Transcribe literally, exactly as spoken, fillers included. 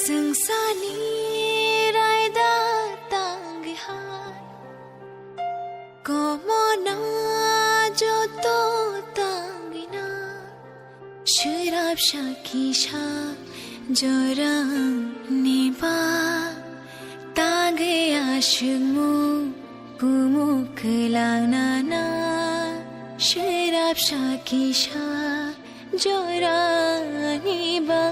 Chwngsani raida tangwi hai, komona joto tangwi na, swrapsa kisa jorani ba tangwi aswkmung kumuk kwlangnana, swrapsa kisa jorani ba.